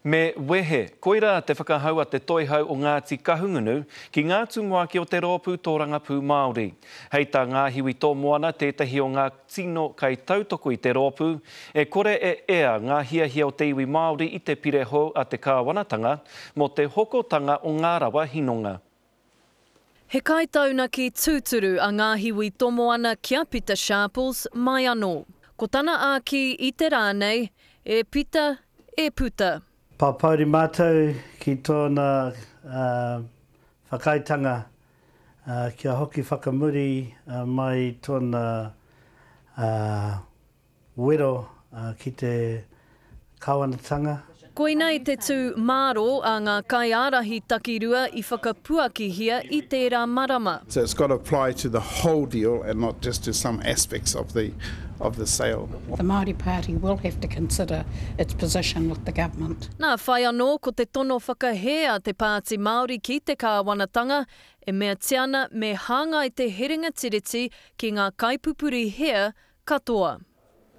Me wehe, koirā te whakahau a te Toihau o Ngāti Kahungunu ki ngā tumuaki o te Rōpū Tōrangapū Māori. Hei tā Ngāhiwi Tōmoana tētahi o ngā tino kaitautoko i te rōpū, e kore e ea ngā hiahia o te iwi Māori i te pire hou a te kāwanatanga mō te hokotanga o ngā rawa hinonga. He kaitaunaki tūturu a Ngāhiwi Tomoana ki a Pita Sharples mai anō. Ko tana āki i te rā nei, E Pita, e puta! Pāpōuri mātou ki tōna whakaaetanga kia hoki whakamuri mai tōna wero ki te kāwanatanga. Koinei te tū mārō a ngā kaiārahi takirua i whakapuakihia i tērā marama. So it's got to apply to the whole deal and not just to some aspects of the of the sale. The Māori Party will have to consider its position with the government. Nā whai anō ko te tono whakahē a te Pāti Māori ki te kāwanatanga, e meatia ana me hāngai te herenga tiriti ki ngā kaipupuri hea katoa.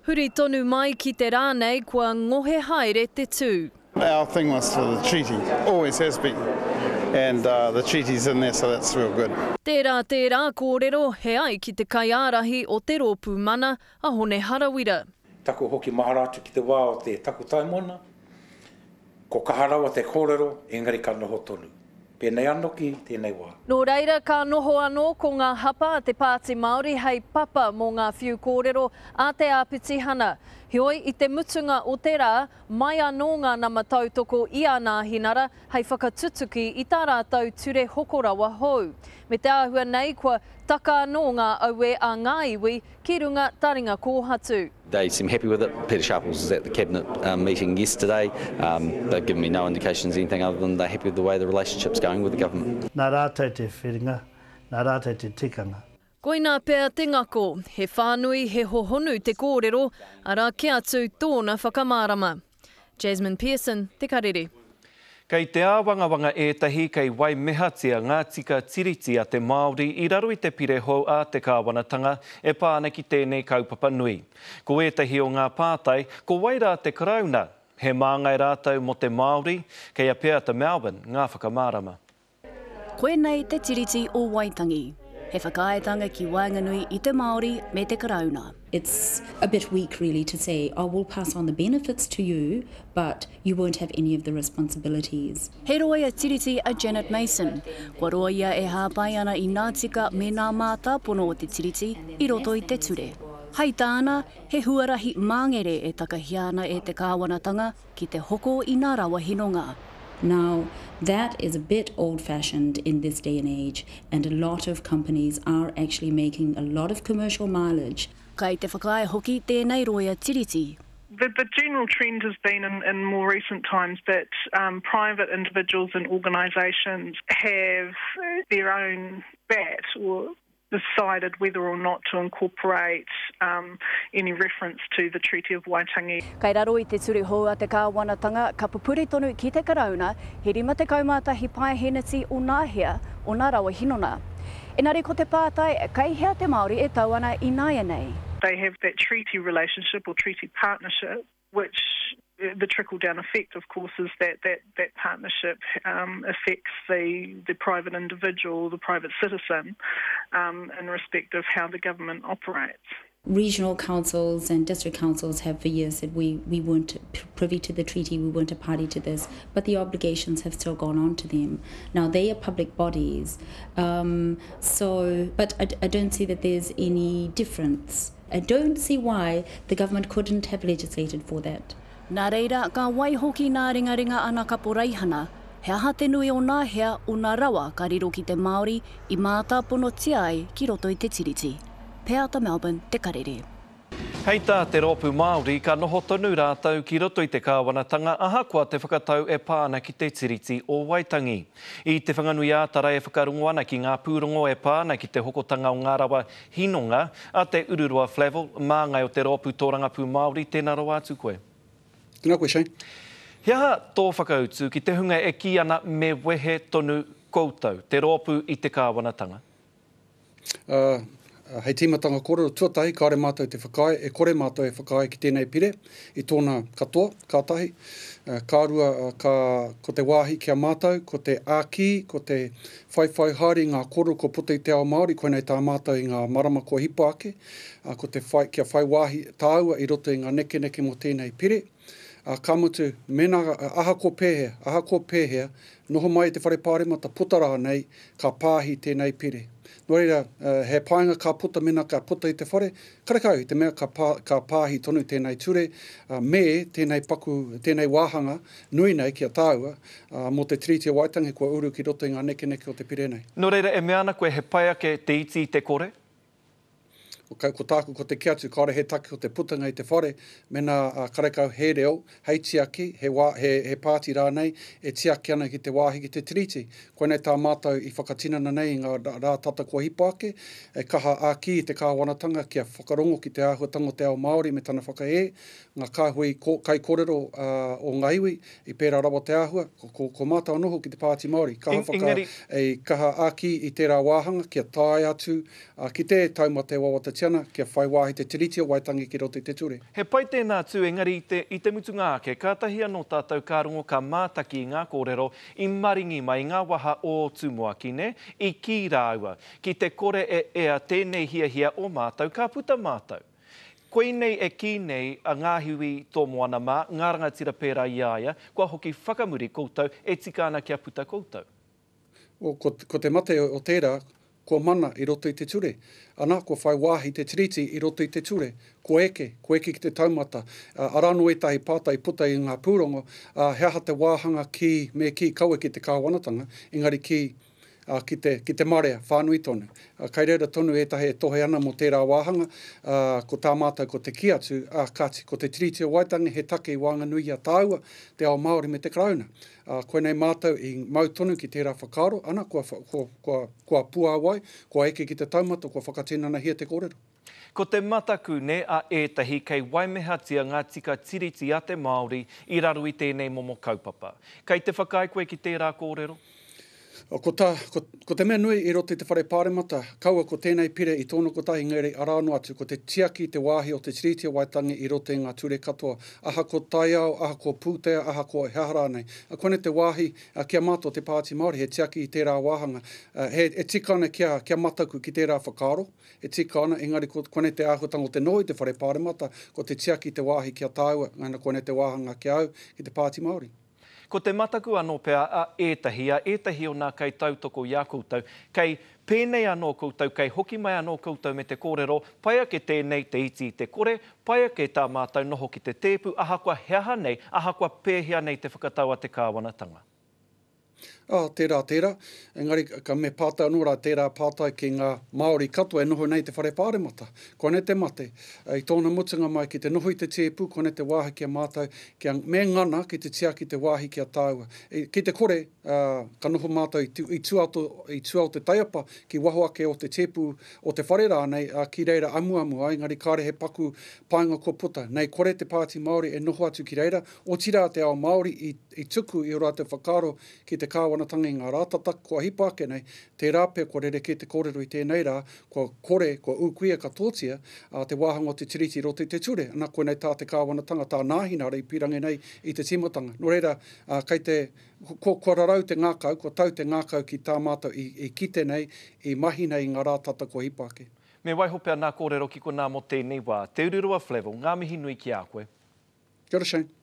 Huri tonu mai ki te rā nei kua ngohe haere te tū. Our thing was for the treaty, always has been, and the treaty's in there so that's real good. Tērā tērā kōrero he ai ki te kaiārahi o te Rōpū Mana, a Hone Harawira. Taku hoki mahara atu ki te wā o te takutai moana, ko kaha rawa te kōrero, engari ka noho tonu. Pēnei anō ki tēnei wā. Nō reira, ka noho anō ko ngā hapa a te Pāti Māori hei papa mō ngā whiu kōrero a te āpitihana. Heoi, i te mutunga o te rā, mai anō ngā nama tautoko i a Nāhinara hei whakatutuki i tā rātou ture hoko rawa hou. Me te āhua nei, kua taka anō ngā auē a ngā iwi ki runga taringa kōhatu. They seem happy with it. Pita Sharples was at the cabinet meeting yesterday. They've given me no indications anything other than they're happy with the way the relationship's going with the government. Nā rātou te whiringa, nā rātou te tikanga. Koinā pea te ngako, he whānui, he hohonu te kōrero, arā kē atu tōna whakamārama. Jasmine Pearson, Te Karere. Kei te āwangawanga ētahi kei waimehatia ngā tika tiriti a te Māori i raro i te pire hou a te kāwanatanga e pā ana ki tēnei kaupapa nui. Ko ētahi o ngā pātai, ko wai rā te Karauna? He māngai rātou mō te Māori? Kei a Peata Melbourne ngā whakamārama. Koinei te Tiriti o Waitangi, he whakaaetanga ki waenganui i te Māori me te Karauna. It's a bit weak really to say, oh we'll pass on the benefits to you but you won't have any of the responsibilities. He roia Tiriti a Janet Mason. Kua roa ia e hāpai ana i nā tika me nā mātāpono o te Tiriti i roto i te ture. Hai tāna, he huarahi māngere e takahia ana e te kāwanatanga ki te hoko i nā rawa hinonga. Now, that is a bit old-fashioned in this day and age, and a lot of companies are actually making a lot of commercial mileage. Kai te whakaae hoki tēnei roia Tiriti. The, the general trend has been in, in more recent times that um, private individuals and organisations have their own bat or decided whether or not to incorporate um, any reference to the Treaty of Waitangi. Kei raro i te ture hou a te kāwanatanga, ka pupuri tonu ki te Karauna he 51 paeheneti o nā hea, o nā rawa hinona. Engari ko te pātai, kei hea te Māori e tau ana ināianei? They have that treaty relationship or treaty partnership which the trickle down effect of course is that that that partnership um, affects the the private individual, the private citizen um, in respect of how the government operates. Regional councils and district councils have for years said we, we weren't privy to the treaty, we weren't a party to this, but the obligations have still gone on to them. Now, they are public bodies, um, so, but I, I don't see that there's any difference. I don't see why the government couldn't have legislated for that. Nā reira, ka waiho ki nā ringaringa a nā kaporeihana, he aha te nui o nā hea o nā rawa ka riro ki te Māori i mātāponotia ai ki roto i te Tiriti. Peata Melbourne, Te Karere. Hei tā te Rōpū Māori, ka noho tonu rātou ki roto i te kāwanatanga ahakoa te whakatau e pā ana ki te Tiriti o Waitangi. I Te Whanganui-ā-Tara e whakarongo ana ki ngā pūrongo e pā ana ki te hokotanga o ngā rawa hinonga a Te Ururoa Flavell, māngai o te Rōpū Tōrangapū Māori, tēnā rawa atu koe. Tēnā koe Shane. He aha tō whakautu ki te hunga e kī ana me wehe tonu koutou, te rōpū i te kāwanatanga? Ā, Hei tīmatanga kōrero, tuatahi, kāore mātou te whakaae, e kore mātou e whakaae ki tēnei pire i tōna katoa, ka tahi. Ka rua, ka, ko te wāhi ki a mātou, ko te āki, ko te whaiwhai haere i ngā kōrero kua puta i te ao Māori, koinei tā mātou i ngā marama kua hipa ake, ko te whai, kia whai wāhi tāua i roto i ngā nekeneke mō tēnei pire. Ā, ka mutu, mēnā, ahakoa pēhea, ahakoa pēhea, noho mai i te Whare Pāremata, puta rānei, ka pāhi tēnei pire. Nō reira, he painga ka puta mēnā ka puta i te whare, karekau i te mea ka pā, ka pāhi tonu tēnei ture, me tēnei paku, tēnei wāhanga nui nei ki a tāua, mō te Tiriti o Waitangi kua uru ki roto i ngā nekeneke o te pire nei. Nō reira, e mea ana koe he pai ake te iti i te kore? Ko tāku ko te kī atu, kāore he take o te putanga i te whare, mēnā karekau he reo hei tiaki, he wā, he, he pāti rānei e tiaki ana ki te wāhi ki te Tiriti. Koinei tā mātou i whakatinana nei i ngā rā tata kua hipa ake, e kaha ākī i te kāwanatanga kia whakarongo ki te āhuatanga o te ao Māori me tana whakahē, ngā kāhui kaikōrero o ngā iwi, i pērā rawa te āhua, ko, ko mātou anō hoki te Pāti Māori, kaha whaka, i kaha āki i tērā wāhanga kia tae atu ki te taumata e wawatatia ana, kia whai wāhi te Tiriti o Waitangi ki roto i te ture. He pai tēnā tū, engari i te, i te mutunga ake, kātahi anō tātou ka rongo ka mātaki i ngā kōrero i maringi mai i ngā waha o Tumuaki, nē? I kī rāua, ki te kore e ea tēnei hiahia o mātou, ka puta mātou. Koinei e kī nei a Ngāhiwi Tōmoana mā, ngā rangatira pērā i a ia, kua hoki whakamuri koutou, e tika ana kia puta koutou. O, ko, ko te mate o tērā, kua mana i roto i te ture. Ana, kua whai wāhi te Tiriti i roto i te ture. Kua eke, kua eke ki te taumata. Arā anō ētahi pātai i puta i ngā pūrongo, ā, he aha te wāhanga ki, me kī, kaua ki te kāwanatanga, engari ki, ā, ki te, ki te marea whānui tonu. Ā, kai reira tonu ētahi e tohe ana mō tērā wāhanga, ā, ko tā mātou ko te kī atu, ā, kāti, ko te Tiriti o Waitangi he take i waenganui i a tāua, te ao Māori me te Karauna. Ā, koinei mātou i mau tonu ki tērā whakaaro, ana, kua, kua, kua, kua puāwai, kua eke ki te taumata, kua whakatinanahia te kōrero. Ko te mataku nē a ētahi kei waimehatia ngā tika tiriti a te Māori i raro i tēnei momo kaupapa. Kei te whakaae koe ki tērā kōrero? Ko tā, ko, ko te mea nui i roto i te Whare Pāremata, kaua ko tēnei pire i tōna kotahi engari arā noa atu, ko te tiaki i te wāhi o te Tiriti o Waitangi i roto i ngā ture katoa, ahakoa taiao, ahakoa pūtea, ahakoa he aha rānei. Koinei te wāhi ki a mātou te Pāti Māori, he tiaki i tērā wāhanga. He, e tika ana kia, kia mataku ki tērā whakaaro, E tika ana, engari ko, konei te āhuatanga o te noho i te Whare Pāremata, ko te tiaki te wāhi ki a tāua, ana konei te wāhanga ki a au, ki te Pāti Māori. Ko te mataku anō pea a ētahi, a ētahi o nā kaitautoko i a koutou, kei pēnei anō koutou, kei hoki mai anō koutou me te kōrero, pai ake tēnei te iti i te kore, pai ake tā mātou noho ki te tēpu ahakoa he aha nei, ahakoa pēhea nei te whakatau a te kāwanatanga. Ā, tērā, tērā. Engari, ka me pātai anō rā tērā pātai ki ngā Māori katoa e noho nei i te Whare Pāremata. Koinei te mate. I tōna mutunga mai ki te noho i te tēpu, koinei te wāhi ki a mātou, kia, me ngana ki te tiaki te wāhi ki a tāua. Ki te kore, ā, ka noho mātou i, i tua o, i tua o te taiapa, ki waho ake o te tēpu, o te whare rānei, ā, ki reira amuamu ai, engari kāre he paku painga kua puta. Nei kore te Pāti Māori e noho atu ki reira, otirā te ao Māori i, i tuku i ō rātou whakaaro ki te kāwanatanga i ngā rā tata kua hipa ake nei, tērā pea kua rerekē te kōrero i tēnei rā, kua kore, kua ūkuia katoatia te wāhanga o te Tiriti i roto i te ture. Ana, koinei tā te kāwanatanga, tā Nāhinara i pīrangi nei i te tīmatanga. Nō reira, kei te, kua, kua rarau te ngākau, kua tau te ngākau ki tā mātou i, i kite nei, i mahi nei i ngā rā tata kua hipa ake. Me waiho pea nā kōrero ki konā mō tēnei wā. Te Ururoa Flavell, ngā mihi nui ki a koe. Kia ora Shane.